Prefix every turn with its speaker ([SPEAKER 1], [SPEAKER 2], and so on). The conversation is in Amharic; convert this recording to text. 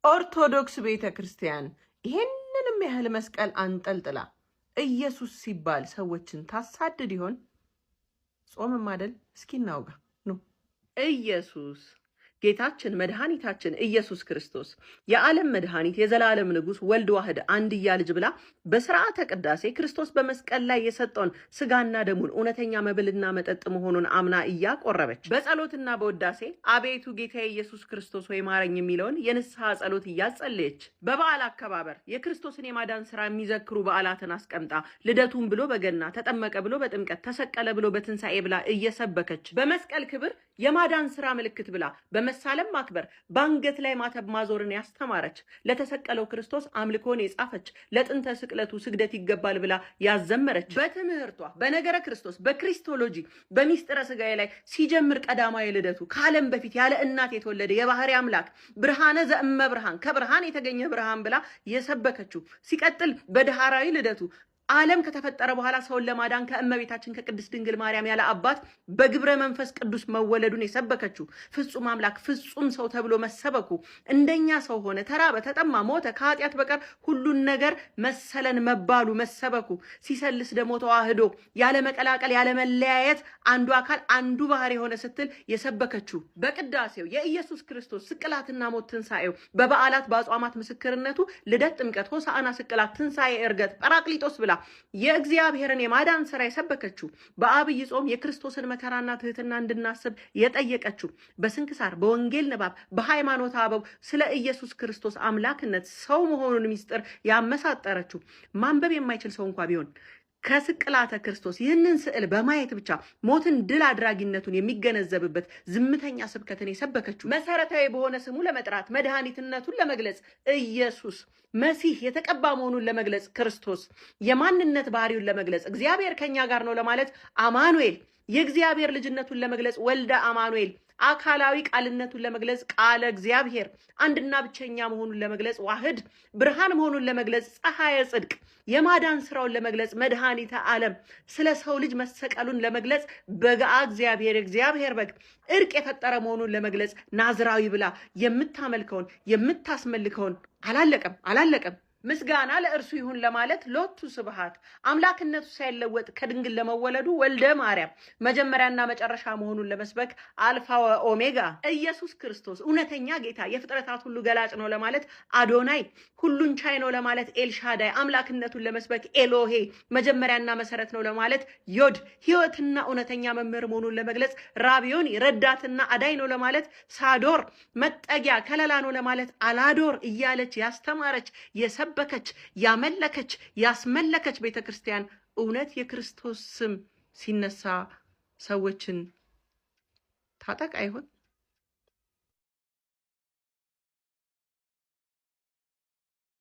[SPEAKER 1] ኦርቶዶክስ ቤተ ክርስቲያን ይሄንንም ያህል መስቀል አንጠልጥላ ኢየሱስ ሲባል ሰዎችን ታሳድድ ይሆን? ጾምም አይደል? እስኪ እናውጋ ኑ። ኢየሱስ ጌታችን መድኃኒታችን ኢየሱስ ክርስቶስ የዓለም መድኃኒት የዘላለም ንጉሥ ወልድ ዋህድ አንድያ ልጅ ብላ በስርዓተ ቅዳሴ ክርስቶስ በመስቀል ላይ የሰጠውን ስጋና ደሙን እውነተኛ መብልና መጠጥ መሆኑን አምና እያቆረበች፣ በጸሎትና በውዳሴ አቤቱ ጌታ ኢየሱስ ክርስቶስ ሆይ ማረኝ የሚለውን የንስሐ ጸሎት እያጸለየች፣ በበዓል አከባበር የክርስቶስን የማዳን ስራ የሚዘክሩ በዓላትን አስቀምጣ ልደቱን ብሎ በገና፣ ተጠመቀ ብሎ በጥምቀት፣ ተሰቀለ ብሎ በትንሣኤ ብላ እየሰበከች፣ በመስቀል ክብር የማዳን ስራ ምልክት ብላ በመሳለም ማክበር፣ በአንገት ላይ ማተብ ማዞርን ያስተማረች፣ ለተሰቀለው ክርስቶስ አምልኮን የጻፈች፣ ለጥንተ ስቅለቱ ስግደት ይገባል ብላ ያዘመረች፣ በትምህርቷ በነገረ ክርስቶስ በ Christology በሚስጥረ ስጋዌ ላይ ሲጀምር ቀዳማዊ ልደቱ ከዓለም በፊት ያለ እናት የተወለደ የባህሪ አምላክ ብርሃነ ዘእመብርሃን ከብርሃን የተገኘ ብርሃን ብላ የሰበከችው፣ ሲቀጥል በድሃራዊ ልደቱ ዓለም ከተፈጠረ በኋላ ሰውን ለማዳን ከእመቤታችን ከቅድስት ድንግል ማርያም ያለ አባት በግብረ መንፈስ ቅዱስ መወለዱን የሰበከችው፣ ፍጹም አምላክ ፍጹም ሰው ተብሎ መሰበኩ፣ እንደኛ ሰው ሆነ፣ ተራበ፣ ተጠማ፣ ሞተ፣ ከኃጢአት በቀር ሁሉን ነገር መሰለን መባሉ መሰበኩ፣ ሲሰልስ ደግሞ ተዋህዶ ያለ መቀላቀል ያለ መለያየት አንዱ አካል አንዱ ባህሪ የሆነ ስትል የሰበከችው፣ በቅዳሴው የኢየሱስ ክርስቶስ ስቅላትና ሞት ትንሣኤው፣ በበዓላት በአጽዋማት ምስክርነቱ ልደት፣ ጥምቀት፣ ሆሳዕና፣ ስቅላት፣ ትንሣኤ፣ ዕርገት፣ ጰራቅሊጦስ ብላ የእግዚአብሔርን የማዳን ስራ የሰበከችው፣ በአብይ ጾም የክርስቶስን መከራና ትህትና እንድናስብ የጠየቀችው፣ በስንክሳር በወንጌል ንባብ በሃይማኖተ አበው ስለ ኢየሱስ ክርስቶስ አምላክነት ሰው መሆኑን ሚስጥር ያመሳጠረችው፣ ማንበብ የማይችል ሰው እንኳ ቢሆን ከስቅላተ ክርስቶስ ይህንን ስዕል በማየት ብቻ ሞትን ድል አድራጊነቱን የሚገነዘብበት ዝምተኛ ስብከትን የሰበከችው፣ መሰረታዊ በሆነ ስሙ ለመጥራት መድኃኒትነቱን ለመግለጽ ኢየሱስ፣ መሲህ የተቀባ መሆኑን ለመግለጽ ክርስቶስ፣ የማንነት ባህሪውን ለመግለጽ እግዚአብሔር ከኛ ጋር ነው ለማለት አማኑኤል፣ የእግዚአብሔር ልጅነቱን ለመግለጽ ወልደ አማኑኤል፣ አካላዊ ቃልነቱን ለመግለጽ ቃለ እግዚአብሔር፣ አንድና ብቸኛ መሆኑን ለመግለጽ ዋህድ፣ ብርሃን መሆኑን ለመግለጽ ፀሐየ ጽድቅ፣ የማዳን ስራውን ለመግለጽ መድኃኒተ ዓለም፣ ስለ ሰው ልጅ መሰቀሉን ለመግለጽ በግአ እግዚአብሔር እግዚአብሔር በግ፣ እርቅ የፈጠረ መሆኑን ለመግለጽ ናዝራዊ ብላ የምታመልከውን የምታስመልከውን፣ አላለቀም አላለቀም። ምስጋና ለእርሱ ይሁን ለማለት ሎቱ ስብሐት፣ አምላክነቱ ሳይለወጥ ከድንግል ለመወለዱ ወልደ ማርያም፣ መጀመሪያና መጨረሻ መሆኑን ለመስበክ አልፋ ኦሜጋ፣ ኢየሱስ ክርስቶስ እውነተኛ ጌታ የፍጥረታት ሁሉ ገላጭ ነው ለማለት አዶናይ፣ ሁሉን ቻይ ነው ለማለት ኤልሻዳይ፣ አምላክነቱን ለመስበክ ኤሎሄ፣ መጀመሪያና መሰረት ነው ለማለት ዮድ፣ ሕይወትና እውነተኛ መምህር መሆኑን ለመግለጽ ራቢዮኒ፣ ረዳትና አዳኝ ነው ለማለት ሳዶር፣ መጠጊያ ከለላ ነው ለማለት አላዶር እያለች ያስተማረች፣ የሰበከች፣ ያመለከች፣ ያስመለከች ቤተ ክርስቲያን እውነት የክርስቶስ ስም ሲነሳ ሰዎችን ታጠቃ ይሆን?